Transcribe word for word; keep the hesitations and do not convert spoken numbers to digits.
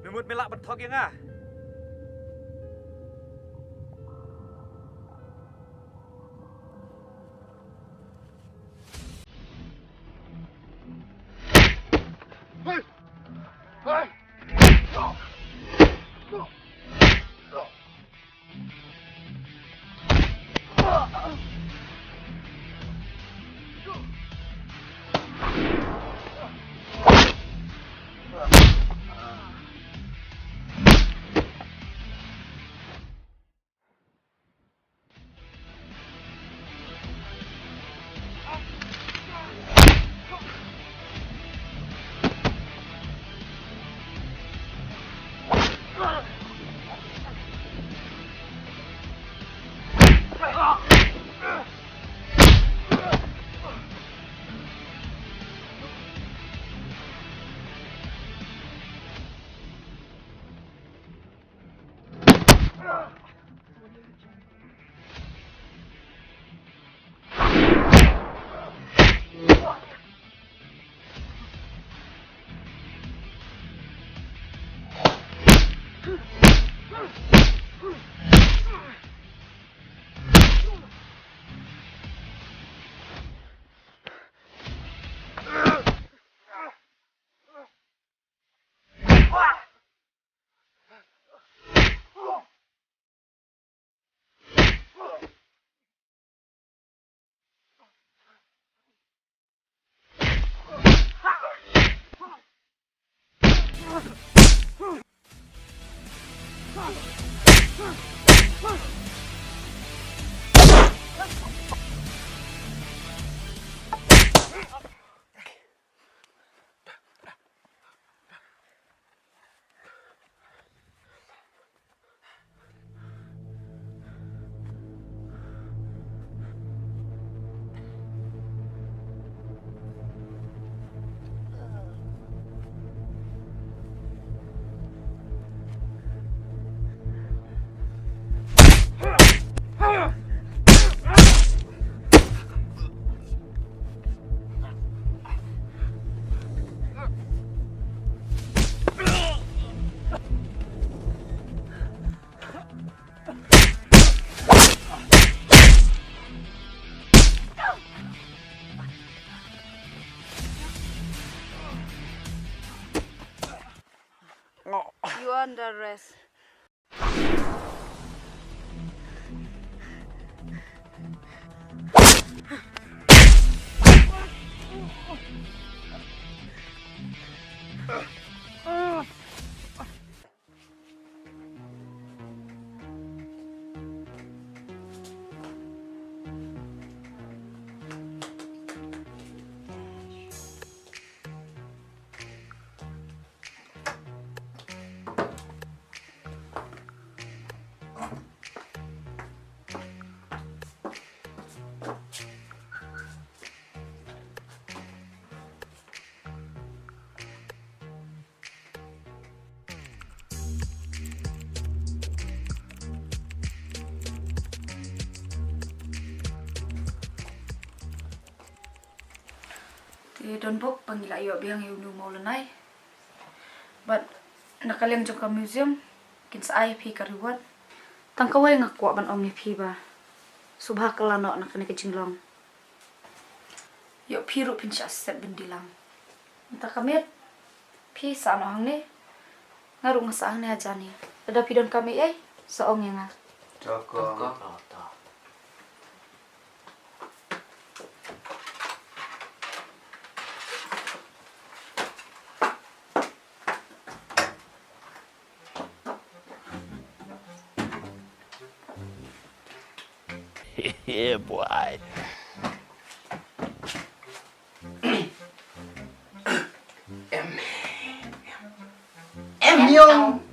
Me mut me lah ban thok ïa nga? You under arrest. Te don bok ba ngi la ïoh biang ïa une u mawlynnai. Bad na ka liang jong ka museum kin sa ai ïa phi ka reward. Tang kawei nga kwah ban ong ïa phi ba sngewbha kylla noh na kane ka jinglong. Ïoh phi ruh phin shah set byndi lang. Mynta ka miet phi sah noh hangne. Nga ruh nga sah hangne hajan ïa. Lada phi don kam ei ei sa ong ïa nga. To kong. To kong. Yeah, boy. Em. Em Yong.